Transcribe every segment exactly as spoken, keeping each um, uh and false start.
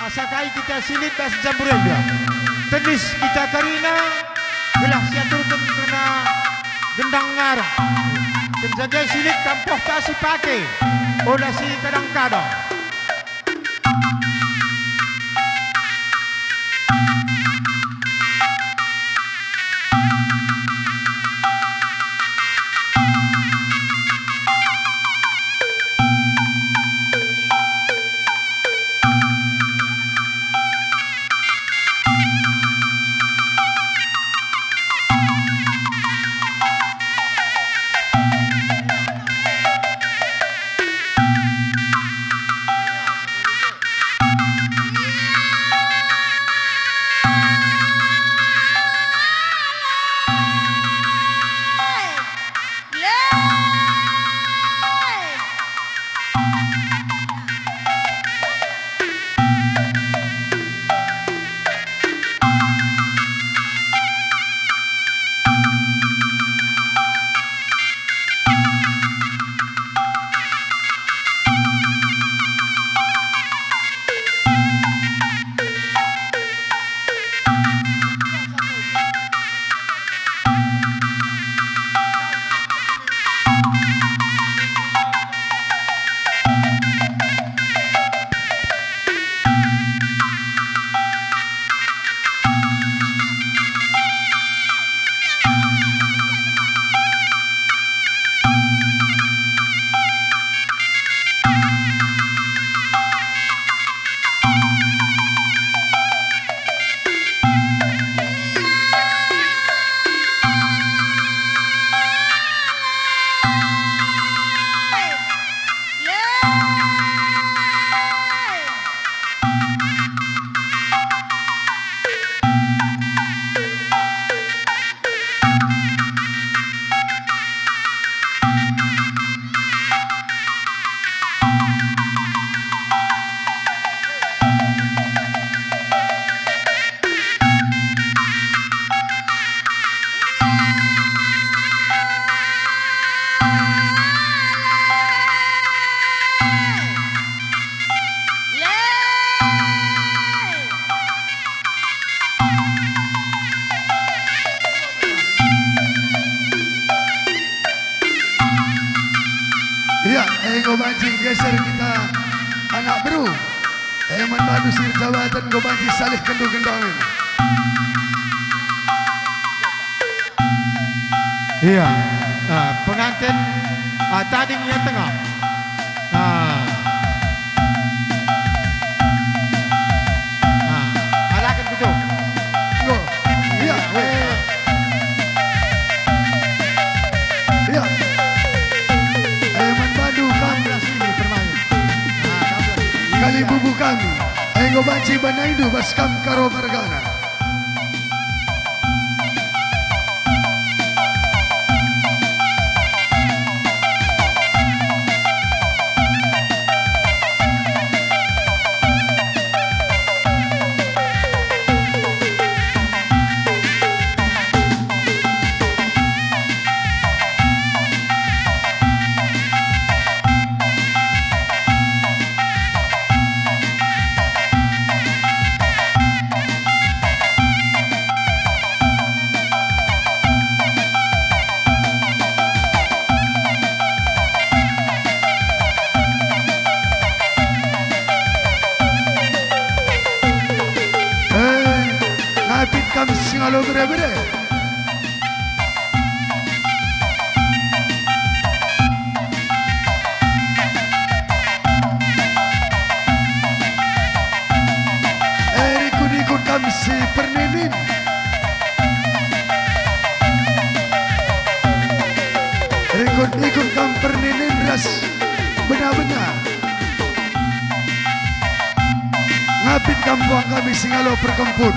Asa kai kita si lit bas jambur enda? Tedis kita kerina, gelah siaturken kerna gendang ngarang. Kenca si lit kampohta si pake, ola si kadang-kadang. Ia, enggo banci geser kita anak beru. E man bandu si erjabaten enggo banci salihkenndu gendangen. Ia, ah, penganten, ah, tading ia tengah. Ah. Ah, alaken betul. Enggo. Ia, eh. Ia. Eh, man bandu kam. Kalimbubu kami. Enggo banci banaindu bas kam Karo mergana. Eh, ngapit kam si ngalo bere-bere. Eh, rikut-rikut kam si perninin. Rikut-rikut kam perninin ras bena-bena. Ngapit kam puang kami si ngalo perkempun.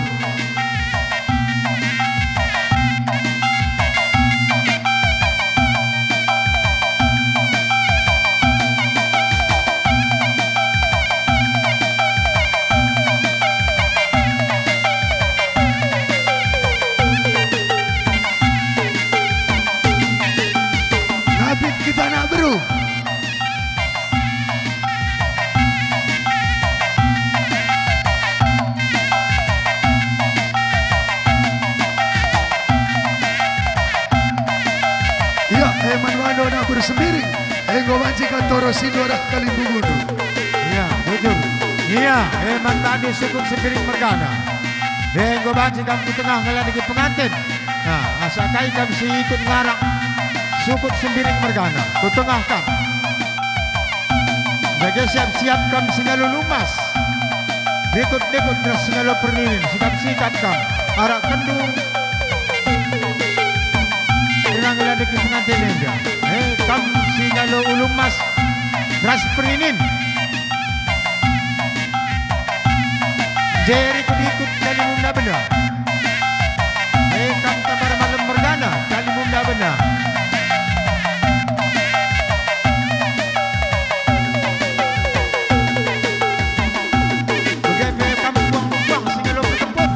Ngapit kita anak beru. Sembiring, enggo banci kantoro sindu arah kalimbubunndu. Ia, bujur. Ia, e man bandu sukut Sembiring mergana. E enggo banci kam ku tengah ngelandeki penganten. Nah, asa kai kam si ikut ngarang sukut Sembiring mergana, ku tengah kam. Bage siap-siap kam si ngalo lumas. Dekut-dekut ras si ngalo perninin, sikap-sikap kam. Arakkenndu. Denga ngelandeki penganten enda. Eh, kam si ngalo ulu emas ras perninin. Jeri ikut-ikut kalimbunndu bena. Eh, kam Tambar Malem mergana, kalimbunndu bena. Bage pe kam puang-puang si ngalo perkempun.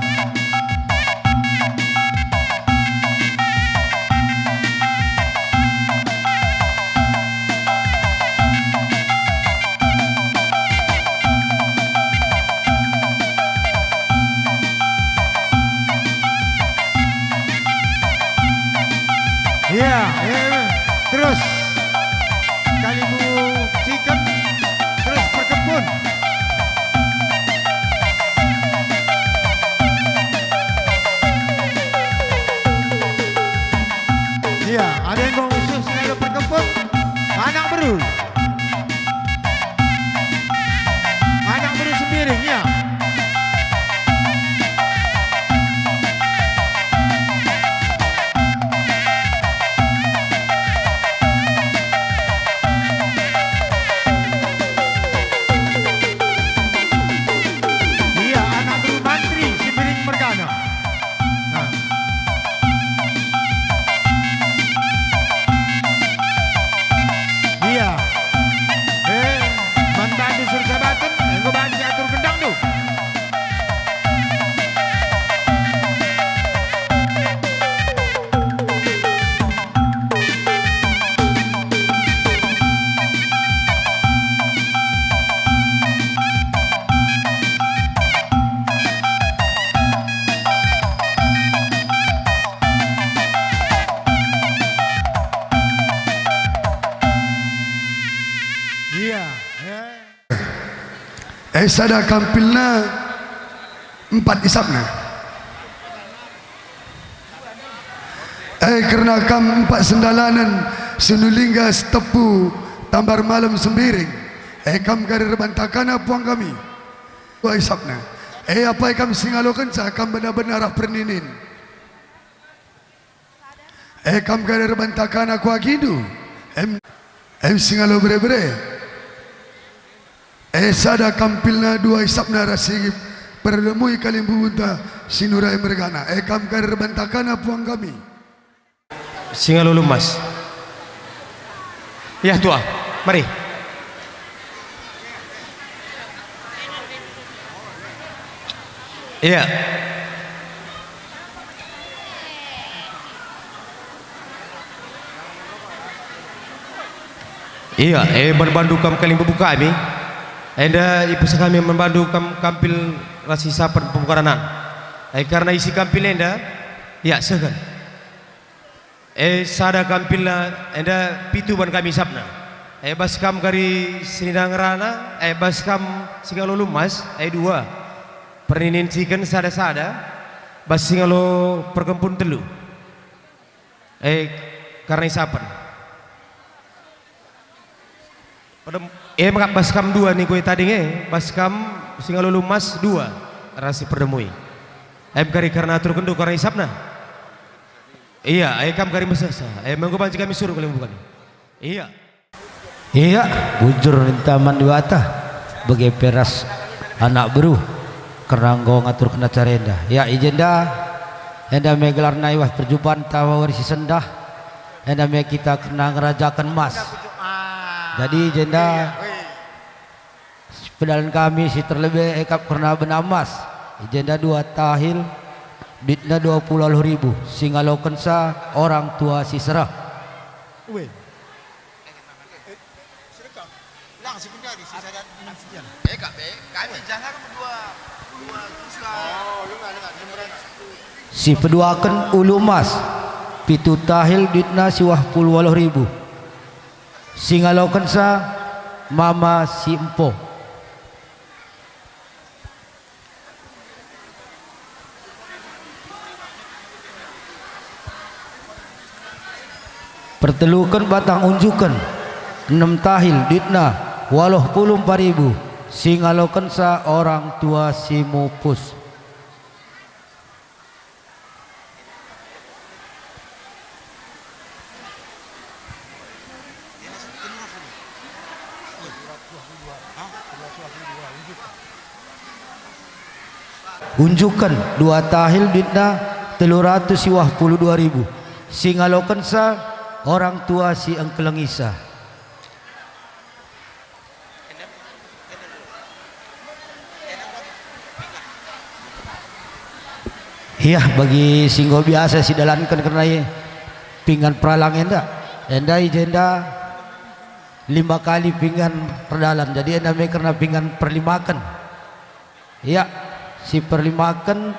Ia, eh, terus kalimbubu ciken, terus perkempun. Ia, adi enggo ngusur si ngalo perkempun, anak beru. Anak beru Sembiring, ia. Ia, anak beru mantri Sembiring mergana. Nah. Ia. Eh, man bandu Sursabaten, enggo banci atur gendangndu. Ia, eh. Eh, sada kampilna empat isapna. Eh, kerna kam empat sendalanen, Sinulingga, Sitepu, Tambar Malem, Sembiring. Eh, kam kari erban takana puang kami. Dua isapna. Eh, apai kam si ngalokenca, kam bena-bena arah perninin. Eh, kam kari erban takana kuagindu. Em, em si ngalo bere-bere. Eh, sada kampilna, dua isapna ras si perdemui kalimbubunta si nurai mergana. Eh, kam kari erban takana puang kami. Si ngalo lumas. Yah, tua. Mari. Ia. Ia, eh, man bandu kam kalimbubu kami. Enda ipesa kami man bandu kam kampil ras isapen pemukaranan. Eh, kerna isi kampil enda, ia, sehken. Eh, sada kampilna, enda pitu ban kami isapna. Eh, bas kam kari senina ngerana, eh, bas kam si ngalo lumas, eh, dua. Perninin ciken sada-sada, bas si ngalo perkempun telu. Eh, kerna isapen. Pedem, e maka bas kam dua ningku e tading e, bas kam si ngalo lumas dua ras si perdemui. Em kari kerna aturkenndu kerna isapna. Ia, e kam kari mesehsa. E, enggo banci kami suruh kalimbubu kami. Ia. Ia, bujur ninta man Dibata, bage pe ras anak beru, kerna enggo ngaturken acara enda. Ia, i jenda, enda me gelarna i bas perjumpanta wari si sendah, enda me kita kerna ngerajaken emas. Jadi, i jenda, pedalen kami si terlebe e kap kerna bena emas. I jenda dua tahil, duitna dua puluh waluh ribu, si ngalokenca orang tua si sereh. Ue. Eh, sedekah. Lang si penjari, si sada enam sekian. Eh, kak, be, kami jangan dua, dua tuska. Oh, lu nggak, lu nggak, enam ratus. Si peduaken ulu emas, pitu tahil duitna siwah puluh waluh ribu. Singalokensa mama si empo. Perteluken batang unjuken, enem tahil duitna, waluh puluh empat ribu, singalokensa orang tua si mupus. Unjuken, dua tahil duitna, telu ratus siwah puluh dua ribu, singalokensa orang tua si engkelengisa. Iah, bagi si enggo biasa sidalanken kerna i pinggan peralang enda, enda i jenda lima kali pinggan erdalan, jadi enda me kerna pinggan perlimaken. Ia, si perlimaken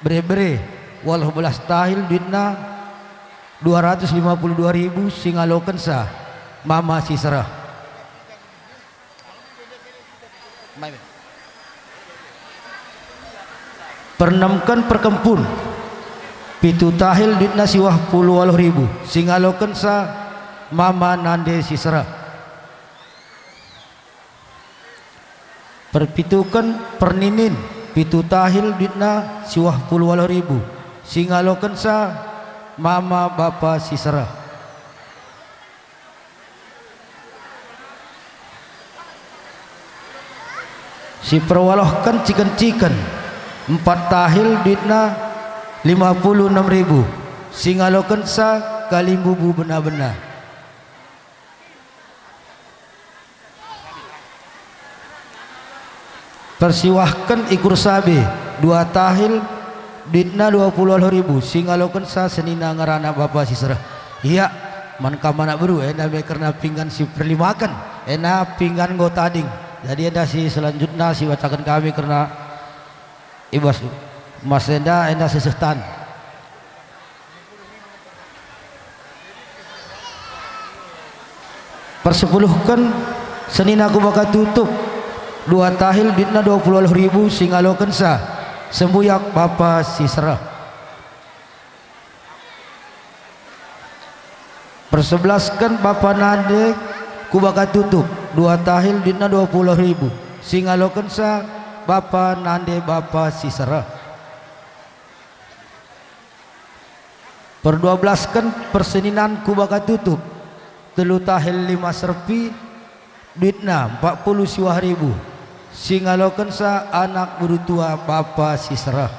bere-bere, waluh belas tahil duitna, dua ratus lima puluh dua ribu, singalokensa mama si sereh. Pernemken perkempun, pitu tahil duitna siwah puluh waluh ribu, singalokensa mama nande si sereh. Perpituken perninin, pitu tahil duitna siwah puluh waluh ribu, singalokensa mama bapa si sereh. Si perwaluhken ciken-ciken, empat tahil duitna lima puluh enem ribu, singalokensa kalimbubu bena-bena. Persiwahken ikur sabe, dua tahil, duitna dua puluh waluh ribu, singalokensa senina ngerana bapa si sereh. Ia, man kam anak beru, enda me kerna pinggan si perlimaken, enda pinggan enggo tading. Jadi enda si selanjutna sibacaken kami kerna i bas mas enda, enda seseh tan. Persepuluhken senina kubaka tutup, dua tahil duitna dua puluh waluh ribu, singalokensa sembuyak bapa si sereh. Persebelasken bapa nande kubaka tutup, dua tahil duitna dua puluh waluh ribu, singalokensa bapa nande bapa si sereh. Perduablasken perseninan kubaka tutup, telu tahil lima serpi, duitna empat puluh siwah ribu, singalokensa anak beru tua bapa si sereh.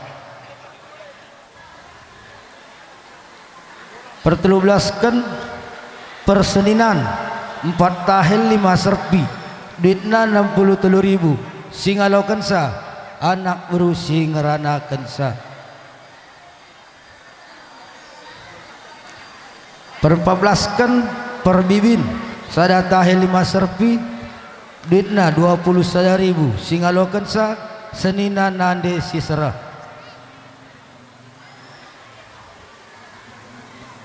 Pertelublasken perseninan, empat tahil lima serpi, duitna enam puluh telu ribu, singalokensa anak beru si ngeranakensa. Perpablasken perbibin, sada tahil lima serpi, duitna dua puluh sada ribu, singalokensa senina nande si sereh.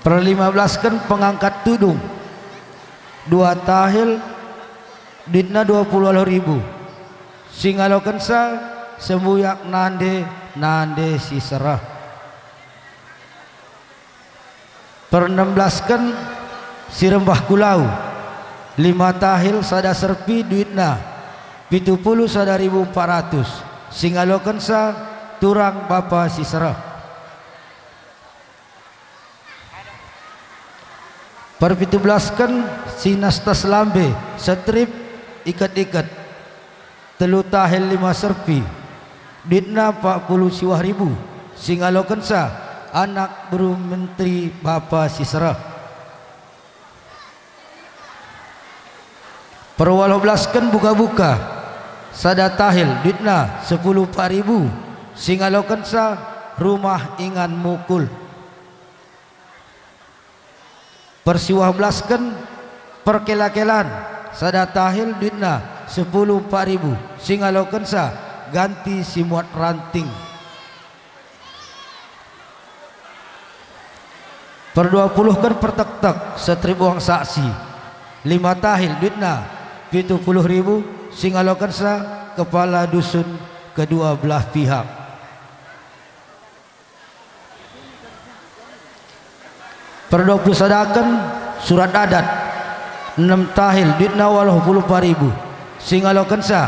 Perlimablasken pengangkat tudung, dua tahil, duitna dua puluh waluh ribu, singalokensa sembuyak nande, nande si sereh. Pernem belasken si rembah kulau, lima tahil sada serpi duitna, pitu puluh sada ribu empat ratus, singalokensa turang bapa si sereh. Perpitu belasken si nas tas lambe, setrip, iket-iket, telu tahel lima serpi, duitna empat puluh siwah ribu, singalokensa anak beru menteri bapa si sereh. Perwaluh belasken buka-buka, sada tahel duitna sepuluh empat ribu, singalokensa rumah ingan mukul. Persiwah belasken perkela-kelan, sada tahel duitna sepuluh empat ribu, singalokensa ganti si muat ranting. Perdua puluhken pertektek setrip uang saksi, Lima tahil duitna pitu puluh ribu, singalokensa kepala dusun kedua belah pihak. Perdua puluh sadaken surat adat, enem tahil duitna waluh puluh empat ribu, singalokensa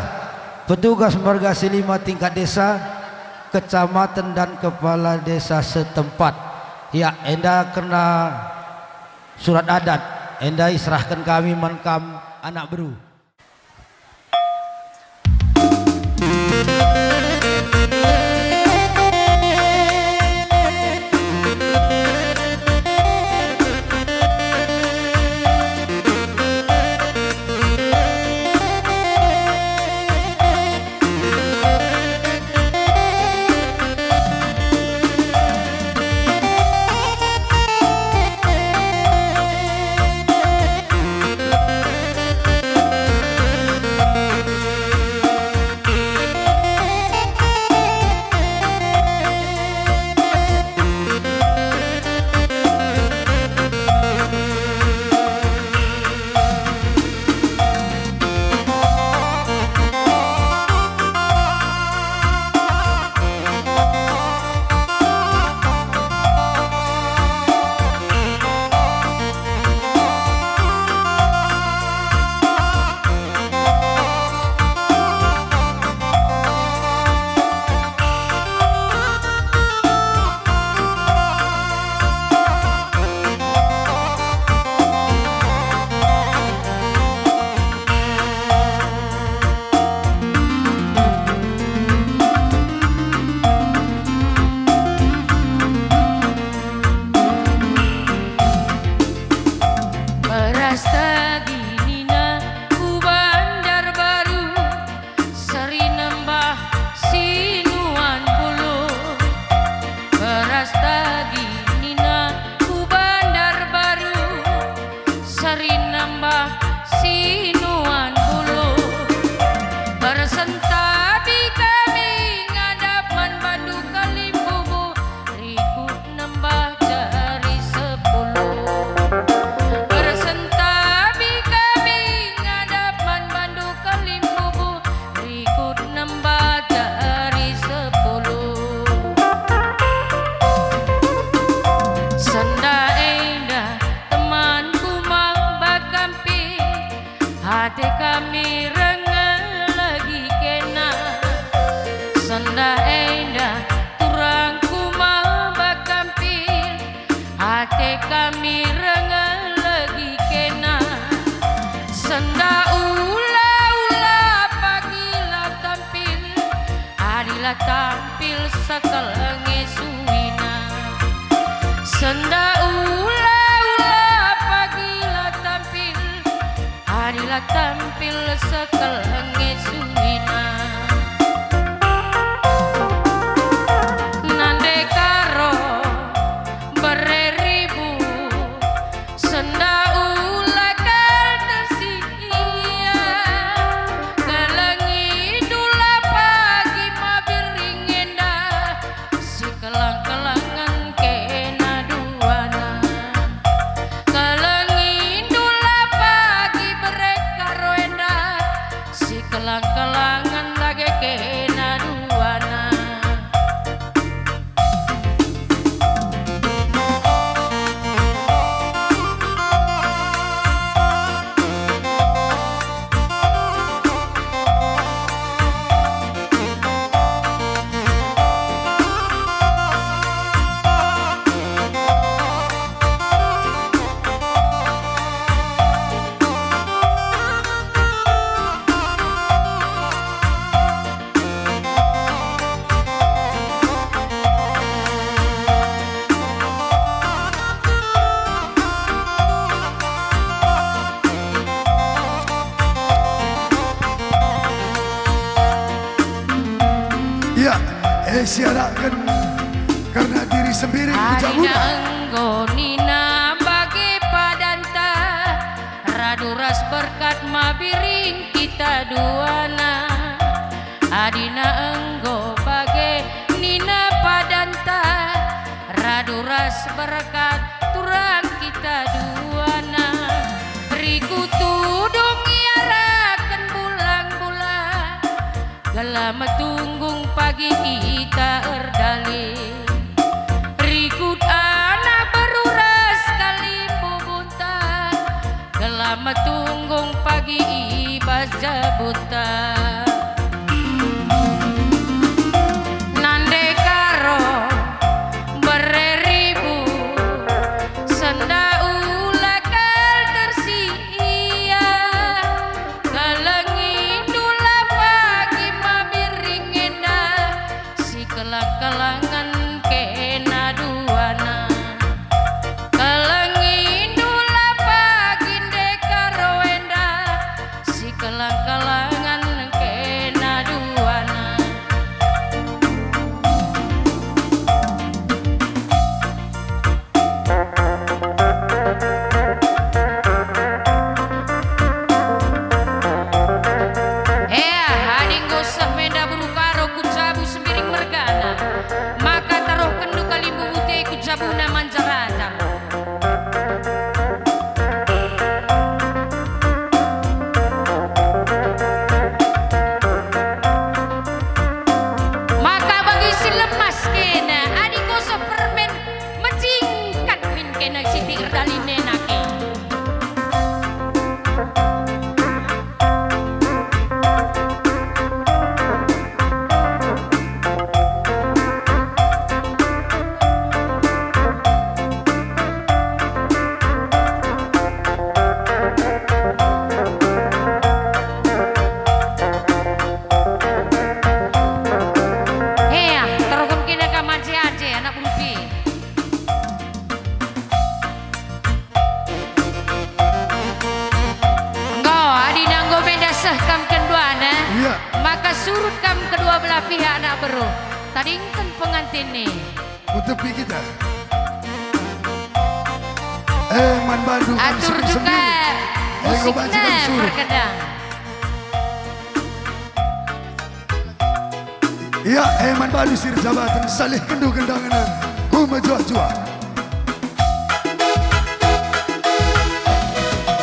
petugas marga si lima tingkat desa, kecamatan dan kepala desa setempat. Ya, enda kerna surat adat, enda iserahken kami man kam anak beru. Beras tagi nina ku Banjar Baru, seri nembah si nuan bulu. Beras tagi nina ku Banjar Baru, seri nembah si nuan bulu. Bersentabi kami ngadap man bandu kalimbubu, rikut nembah jari sepuluh. Bersentabi kami ngadap man bandu kalimbubu, rikut nembah jari sepuluh. Sendah enda temanku maba kampil, ate kami renggelegi kena. Sendah enda turangku maba kampil, ate kami renggelegi kena. Sendah ula-ula pagi la tampil, adi la tampil sekel nge suina. Sendah ula-ula pagi la tampil, adi la tampil sekel nge suina. Nande karo bere ribu, sendah ula kal tersia. Kelengindu la pagi mabiring enda, sikelang-kelangen kena duana. Kelengindu la pagi bere karo enda, sikelang-kelangen dage kena duana. Ya, eh, siaraken kerna diri Sembiring ku Jabuna. Enggo nina bage padanta, radu ras berkat mabiring kita duana. Adina enggo bage nina padanta, radu ras berkat turang kita duana. Rikutu Tunggung pagi kita erdalih, rikut anak beru ras kalimbubu. Gelah metunggung pagi i bas jabunta. Nande Karo, bere ribu, senda ula kal tersia. Kelengindu la pagi mabiring enda, sikelang-kelangen kena duana. Kelengindu la pagi nde Karo enda, sikelang-kelangen kena duana. Ea, adi enggo seh menda beru Karo ku jabu Sembiring mergana, maka taruhkenndu kalimbubu te ku jabuna manjar-anjar. Maka bagi si lemas kena, adi enggo seh permen, mecingkat min kena siti erdalih nena ke. Ea, terukun kena kam aje-aje, anak beru pe. Enggo, adi enggo menda seh kam kenduana, iya, maka surut kam kedua belah pihak anak beru. Tadingken pengantin ni. Ku tepi kita. Eh, man bandu kam atur juga sendiri. Eh, enggo banci kam musikna surut. Perkendang. Ia, eh, man bandu si erjabaten, salihkenndu gendangna ku mejuah-juah.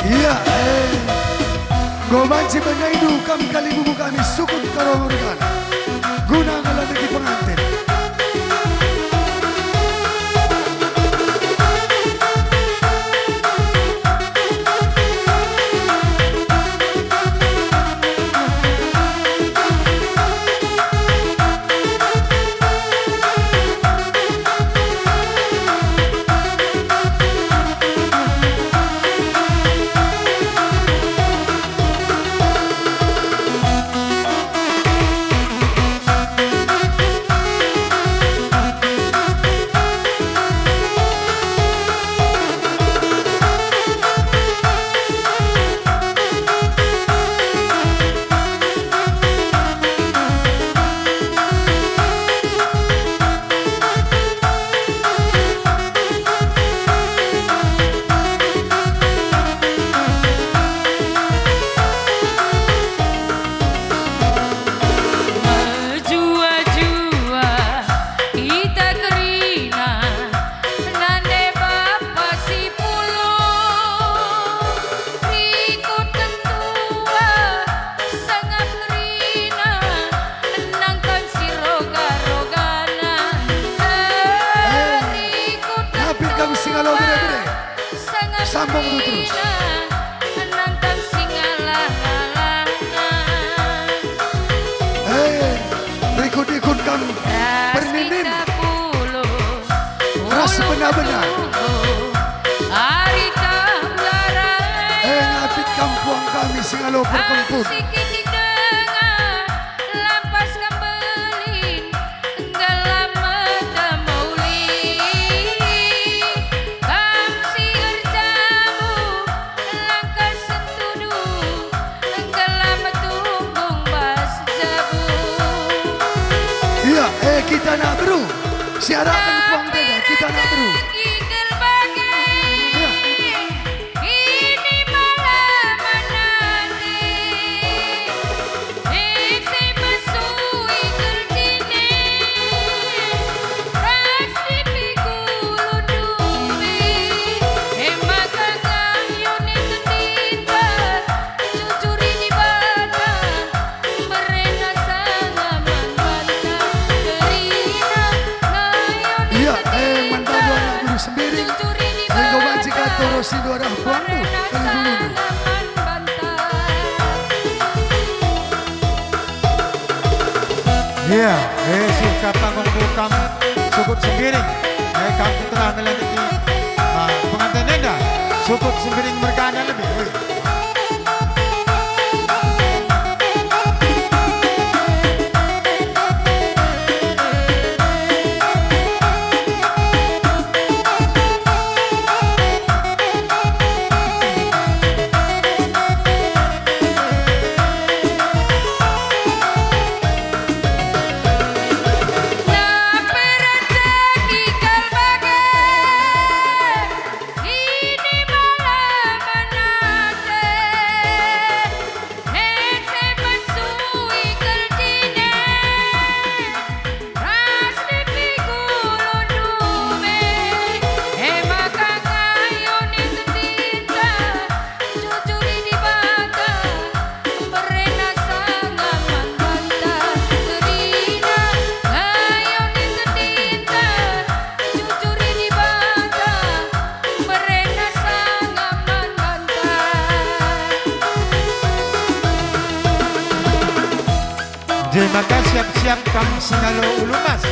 Ia, eh, enggo banci benaindu kam kalimbubu kami sukut Karo mergana, guna ngelandeki pengantin. Mejuah-juah kita kerina, nande bapa si pulung. Rikut tentua sangap kerina, nangkang si roga-rogana. Eh, rikut tentua sangap kerina, nangkang si ngalah-ngalahna. Eh, rikut-rikut kam perninin. Ras bena-bena. Eh, ngapit kam puang kami si ngalo perkempun. Kam si erjabu, langkah sentudu, gelah metunggung bas jabu. Ia, eh, kita anak beru. Siaraken puang dada, kita anak beru. Ia. Ini malam menanti. Ise mesui kerjine, ras di pigulun dumbe, e maka kayune kendita, jujuri Dibata, berena sanga man Si ndu arah puangndu, kali dulu. Ia, eh, sih kapang kam sukut Sembiring. Eh, kam telah ngelandeki, ah, penganten enda. Sukut Sembiring mergana lebih. Oi. Ras nipiku lundu me, e maka ngayuni tendinta, jujuri Dibata, mberena sanga man banta. Kerina ngayuni tendinta, jujuri Dibata, mberena sanga man banta. Jelmaka siap-siap kam singalo ulu emas,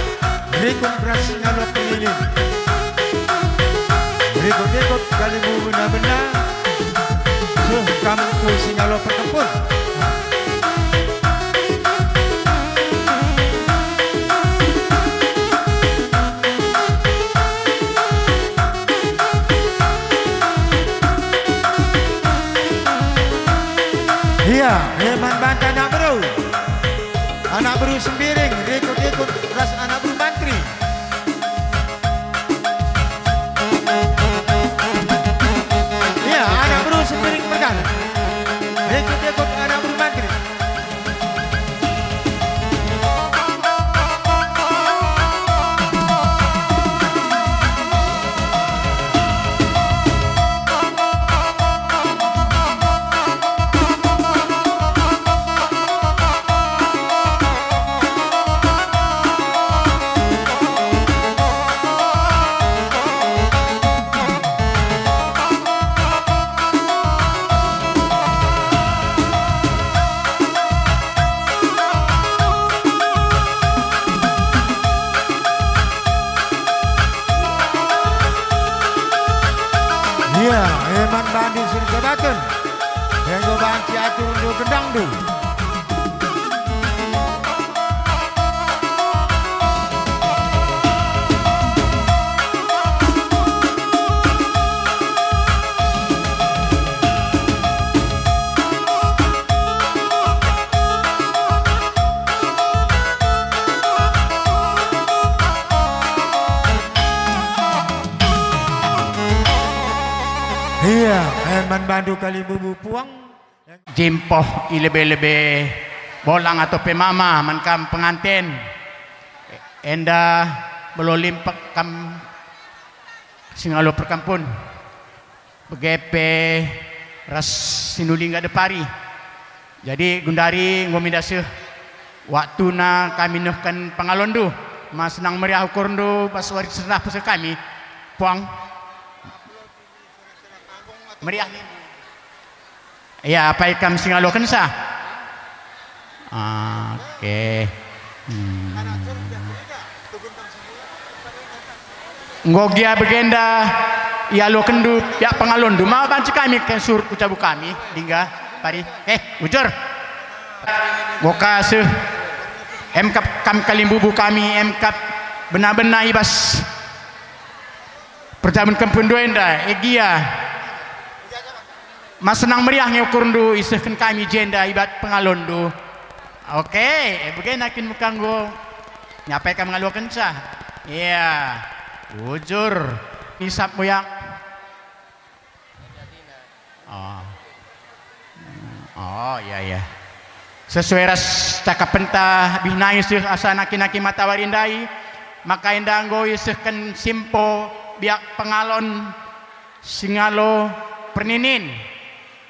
rikut ras singalo penilin. Rikut-rikut kalimbubu bena-bena, seh kam ku singalo perkempun. Ia, e man banta anak beru. Anak beru Sembiring, rikut-ikut ras anak beru Mantri. Ia, anak beru Sembiring mergana. Rikut-ikut anak beru Mantri. Ia, e man bandu si erjabaken, enggo banci aturndu gendangndu. Ia, e man bandu kalimbubu puang. Jimpoh i lebe-lebe bolang atau pe mama man kam penganten. Enda belo limpek kam singalo perkempun. Bage pe ras sinulingga depari. Jadi, gundari enggo minda seh waktuna kami nehken pengalonndu. Ma senang meriah ukurndu bas wari sendah peseh kami. Puang. Meriah nindu. Ia, apai kam singalokenca? Oke. Hmm. Enggo gia bagenda ialokenndu pihak pengalonndu, ma banci kami ke surut ku jabu kami, dingga, pari. Eh, bujur. Enggo ka seh, emkap kam kalimbubu kami, emkap bena-bena i bas perjabunkempundu enda, e gia. Ma senang meriah nge ukurndu isehken kami jenda ibat pengalonndu. Oke, e bage na kin mekanggo nyapai kam ngalokenca. Iya, bujur. Isap muyak. Oh. Oh, iya, iya. Sesuai ras cakapenta bih nai seh asa naki-naki matawari ndai, maka enda enggo isehken simpo biak pengalon singalo perninin.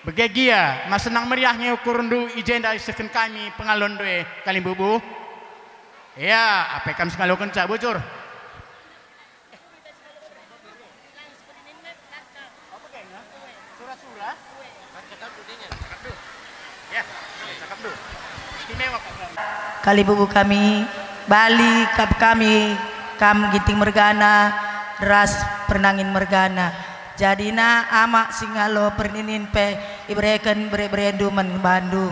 Bage gia, ma senang meriah nge ukurndu i jenda isehken kami pengalonndu e, kalimbubu? Ea, apai kam singalokenca, bujur? Eh, kuberita si balo sore. Lang si peninen me, langkap. Apa kena? Kalimbubu kami, bali kap kami, kam Ginting mergana, ras Pernangin mergana. Jadina amak si ngalo perninin pe ibereken bere-berendu man bandu.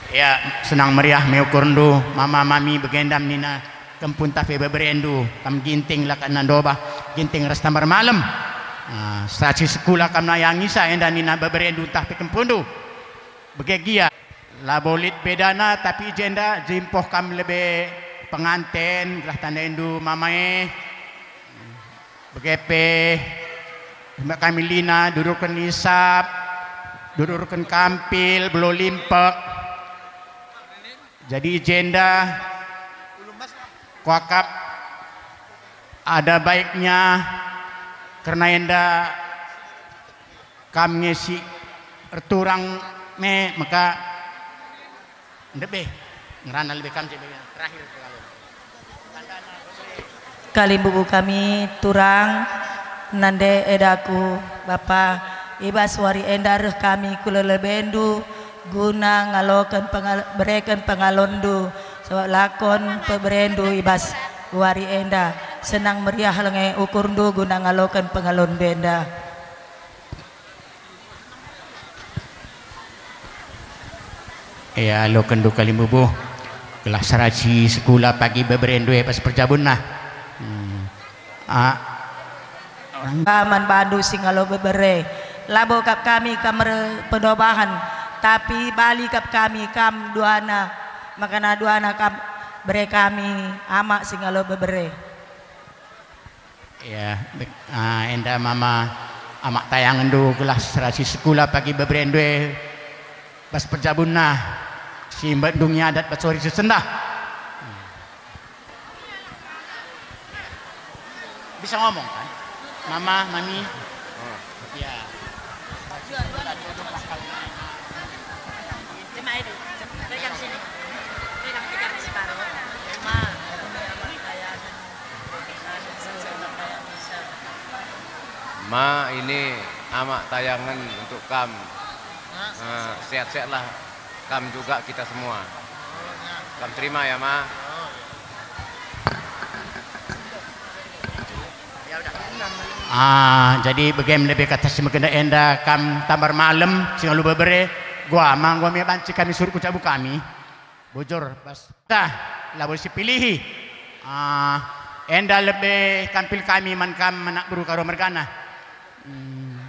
Ya, senang meriah me ukurndu, mama mami begendam nina kempun tah pe beberendu, kam Ginting la kam nandobah, Ginting ras Tambar Malem. Ah, seraci sekula kam nayangisa enda nina beberendu ntah pe kempundu. Bage gia, labo lit bedana, tapi i jenda jimpoh kam lebe penganten, gelah tandaindu mamae. Bage pe, mek kami lina, dudurken isap, dudurken kampil, belo limpek. Jadi i jenda kuakap ada baiknya kerna enda kam nge si erturang me maka ndebe ngerana lebe kam je terakhir kalo. Kalimbubu kami turang, nande edaku, Bapa, i bas wari enda reh kami ku lelebendu guna ngaloken pengal-, bereken pengalonndu, sabap lakon peberendu i bas wari enda. Senang meriah lenge ukurndu guna ngaloken pengalonndu enda. Ia, alokenndu kalimbubu, gelah seraci sekula pagi beberendu e bas perjabunna. Hmm. Ah, Paman bandu si ngalo bebere, labo kap kami kam erpendobahen, tapi bali kap kami kam duana, makana duana kam bere kami amak si ngalo bebere. Ya, bek-, ah, enda mama amak tayangenndu gelah seraci sekula pagi beberendu e bas perjabunna si mbet ndungi adat bas wari si sendah. Bisa ngomong kan? Mama, mami. Ya. Cuma itu, pegang sini. Pegang, pegang separuh. Ma, ini amak tayangen. Ma, ini amak tayangen untuk kam. Ah, sehat-sehatlah kam juga, kita semua. Kam terima ya, Ma. Ah, jadi begem lebe kata si megenda enda kam Tambar Malem, si ngalo bebere, gua ma gua me banci kami suruh ku jabu kami. Bujur, bas. Tah, labo sipilihi. Ah, enda lebe kampil kami man kam anak beru Karo mergana. Hmm.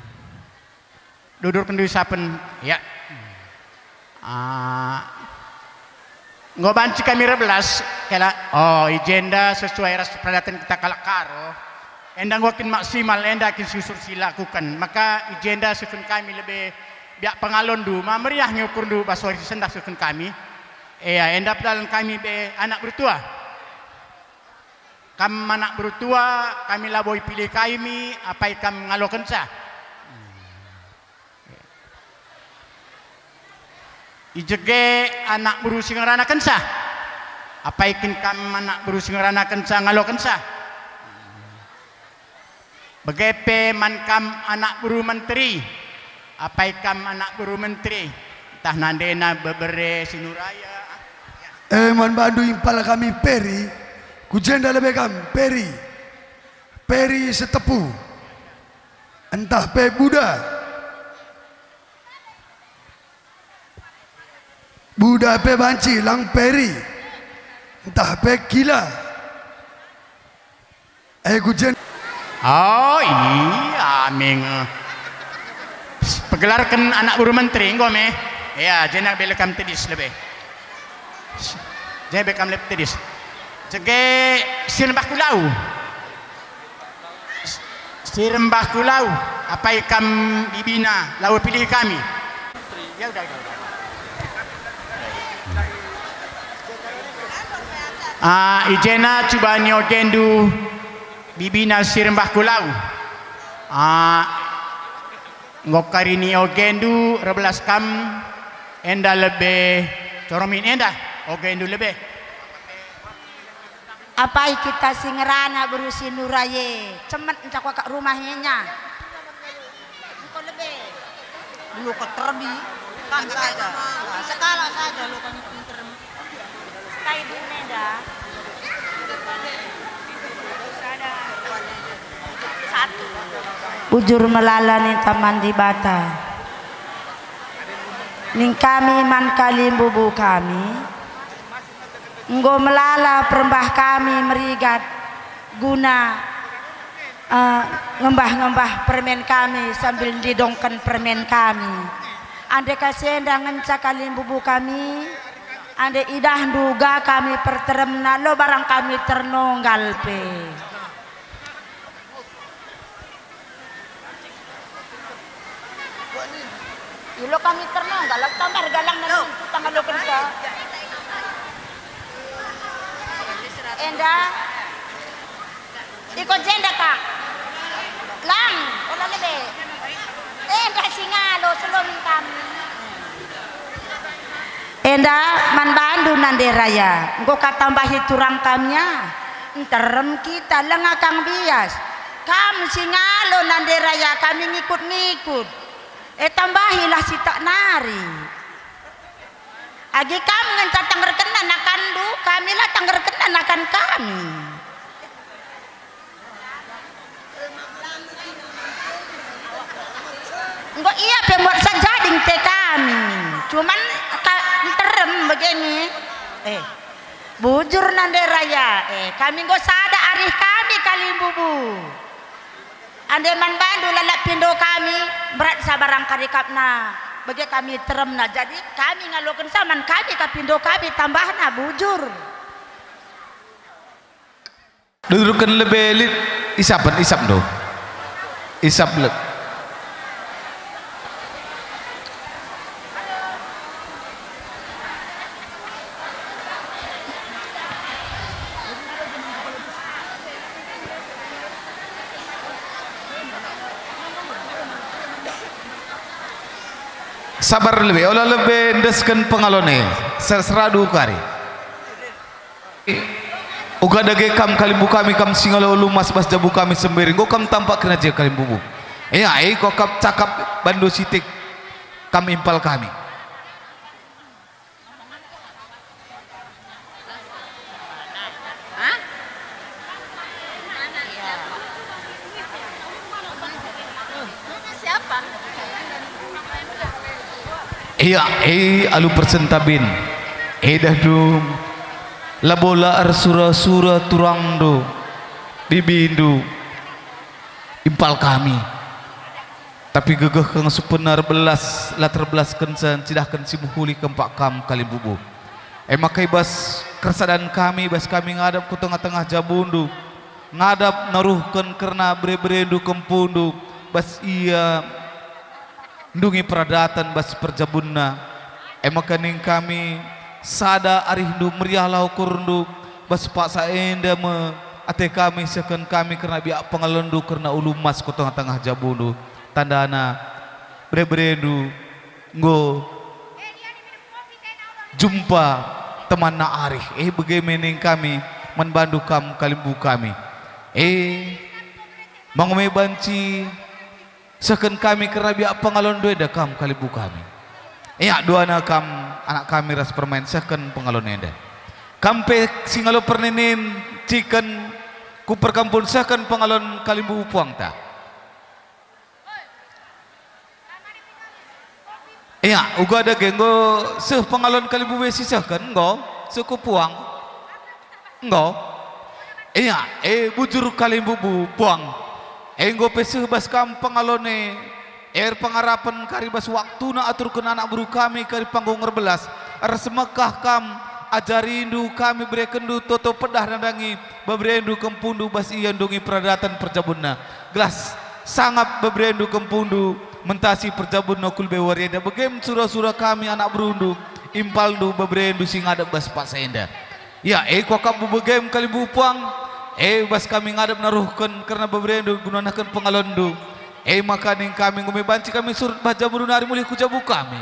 Dudurkenndu isapen, ya. Ah, enggo banci kami erbelas, kela, oh, i jenda sesuai ras peradaten kita kalak Karo. Enda enggo kin maksimal, enda kin si usur si lakuken. Maka i jenda seken kami lebe biak pengalonndu, ma meriah nge ukurndu bas wari si sendah seken kami. Ea, enda pedalan kami be anak bertua. Kam anak bertua, kami labo ipilih kami, apai kam ngalokenca. I jege anak beru si ngeranakenca, apai kin kam anak beru si ngeranakenca ngalokenca. Bage pe man kam anak beru menteri, apai kam anak beru menteri, ntah nandena bebere si nuraya. E, man bandu impal kami Peri, ku jenda lebe kam Peri, Peri Setepu, ntah pe Buda. Buda pe banci lang Peri, ntah pe Kila. E, ku jen. Oh, iya, aming. Pegelarken anak beru menteri, enggo me. Ya, jenak bela kam tedis lebe. Jebe kam lebe tedis. Jege si rembah kulau. Si rembah kulau, apai kam bibina, labo pilih kami. Ya udah, udah, udah. Ah, i jena cuba ni ogendu bibina si rembah kulau. Ah, enggo kari ni ogendu erbelas kam enda lebe coromin enda ogendu lebe. Apai kita si ngerana beru si nura ye, cemet nca kuakap rumah nya. Engko lebe. Lu keterbi. Kan saja. Nah, sekala saja lo kami pinter. Kai bu nenda? Sada. Satu. Bujur melala ning Taman Dibata. Ning kami man kalimbubu kami. Enggo melala perembah kami merigat guna, eh, ngembah-ngembah permen kami sambil ndidongken permen kami. Ande ka si enda ngenca kalimbubu kami, ande idahndu uga kami perteremna, lo barang kami ternonggal pe. Ilo kami ternonggal, tambah galang nang tutang alo kerja. Enda. Iko jenda ka. Lang, ola lebe. Enda si ngalo selom kami. Enda man bandu nande raya, enggo katambahi turang kamnya. Nterem kita lenga kang bias. Kam si ngalo nande raya, kami ngikut-ngikut. E tambahilah si tak nari. Agi kam ngenca tanggerkenna nakanndu, kami la tanggerkenna nakan kami. Enggo ia pe muat sajading te kami. Cuman ka, nterem begini. Eh, bujur nande raya. Eh, kami enggo sada arih kami kalimbubu. Ande man bandu lalap pindo kami, berat sabarang karikapna. Bage kami teremna. Jadi kami ngaloken saman kami ka pindo kami tambahna bujur. Durken lebe lit, isapen, isap ndo. Isap leb. Sabar lebe, ola lebe ndesken pengalon e, ser-, seradu kari. Uga dage kam kalimbubu kami, kam si ngalo lumas bas jabu kami semberi, enggo kam tampak kerina je kalimbubu. Ia, e, ko kam cakap bandu sitik, kam impal kami. Ia, e, alu persentabin. Edahndu, labo la ersura-sura turangndu, bibindu, impal kami. Tapi gegeh kang supena erbelas, la terbelaskenca ncidahken si mehuli kempak kam kalimbubu. E maka i bas kersadan kami, bas kami ngadap ku tengah-tengah jabundu, ngadap naruhken kerna bere-berendu kempundu, bas ia ndungi peradaten bas perjabunna. E maka ning kami, sada arihndu meriahlah ukurndu, bas paksa enda me ate kami sehken kami kerna biak pengalonndu kerna ulu emas ku tengah-tengah jabundu. Tandana, bere-berendu enggo jumpa temanna arih. E, bage me ning kami man bandu kam kalimbubu kami. E, mangome banci sehken kami kerna biak pengalonndu enda kam kalimbubu kami. Ia, duana kam anak kami ras permain sehken pengalon enda. Kam pe si ngalo perninin ciken ku perkampun sehken pengalon kalimbubu puangta. Ia, uga dage enggo seh pengalon kalimbubu e si sehken, enggo, seh ku puang. Enggo. Ia, e, bujur kalimbubu puang. E, enggo pe seh bas kam pengalon e, erpengarapen kari bas waktuna aturken anak beru kami kari panggung erbelas. Ersemekah kam, ajarindu kami, berekenndu toto pedah nandangi beberendu kempundu bas ia ndungi peradaten perjabunna. Gelah sangap beberendu kempundu mentasi perjabunna ku lebe wari enda, bage me sura-sura kami anak berundu, impalndu beberendu si ngadep bas paksa enda. Ia, e, kuakapndu bage me kalimbubu puang, e, bas kami ngadep naruhken kerna beberendu guna nehken pengalonndu. E maka ning kami, enggo me banci kami surut bah jabundu nari mulih ku jabu kami.